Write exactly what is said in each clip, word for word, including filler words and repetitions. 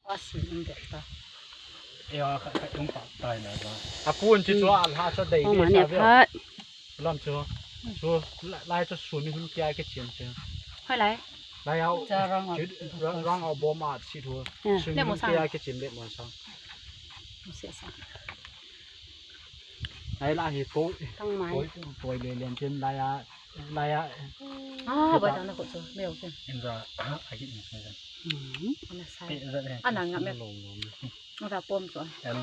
Asin um det ta. Ea, khat, khat um pa tai na ba. A pun chu chu a la chu dei. Oh, dei mane sa ve. Phat. Lam chu. Chu la-, lai chu sun ni hun kia ke chin chu. Hoi lai. Lai au. Cha rang au. Chu ra-, rang au bom a si thu. Ya. Sun ni hun kia ke chin le mo sang. Mo se sang. Lai la hi ko. Tang mai. Ko, ko le len chen lai a, lai a. Ah, ba ta na ko chu. Me o chen. In ra, a ki ni. Hmm. Ana sai. Pe za le. Ana nga me. Lo lo. Ora pom chu. Em.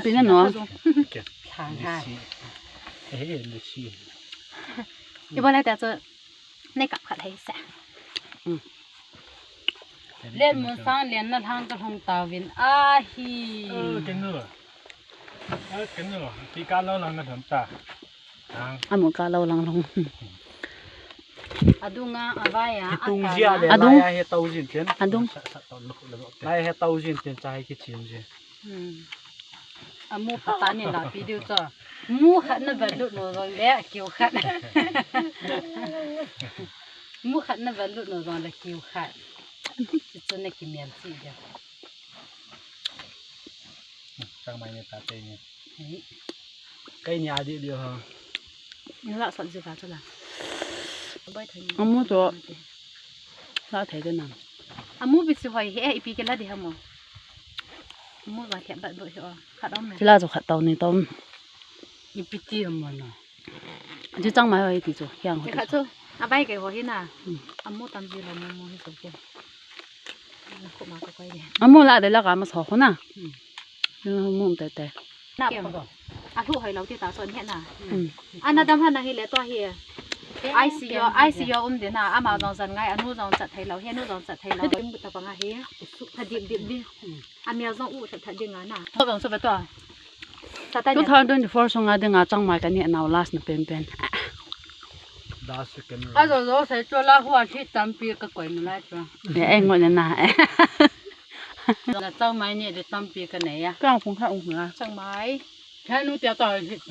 Pi na no. Ke. Thang ha. Lucy. Eh, Lucy. Iba lai ta chu. Nei kap khat hei sa. Len mun sang len na lhang ka lhung tauvin ahi. Ơ, ken nu. Ơ, ken nu. Pi ka lo lang na lhung ta. Ang. Amu ka lo lang lhung. Adunga, avai a, kitung akana. Zia le, adung. Lai a he tau jin chen. Adung. Sa, sa, tau luk, luk, luk. Lai a he tau jin chen cha he kichim jin. Hmm. Amu pata ni la pi diu cho. Mu khat na va lut no jong le kiu khat. Mu khat na va lut no jong le kiu khat. Chu chu na kimial chi dia. Chang mai ni ta te ni. Hei. Kei ni a di di ha. Ni la sat ji ka cha la. Bai thai ni. Amu to. La thai de na. Amu bi si hoi he ipi ke la di ha mo. Amu ba thep bat bo he o. Khat om me. Chi la chu khat tau ni tom. Ipi ti ha mo na. Chu chang mai hoi ti chu, hiang hoi ti khat chu. Chu, a bai kei ho hi na. Hmm. Amu tam ji lo mo mo hi chu ke. Na khu ma ka koi de. Amu la de la ka ma so khu na. Hmm. Amu te te. Na ko. A thu hoi lo ti ta son he na. Hmm. Ana dam ha na hi le to hi. Ai si yo, ai si yo um de na, ama jong jan ngai, anu jong chat thei lo, he nu jong chat thei lo. Ding ta pa nga hi. Tha dip dip di. Hmm. Amel jong u that that ding a na. Ho jong so ba to. Two thousand twenty-four sunga dinga changmai kani nau last na pen pen. Last second. A jo jo sai to la hua thi tampi ka koi mu lai to. De ai ngo na na. Na changmai ni de tampi ka nei a. Kang phung kha ung la. Changmai. Tha nu tia to.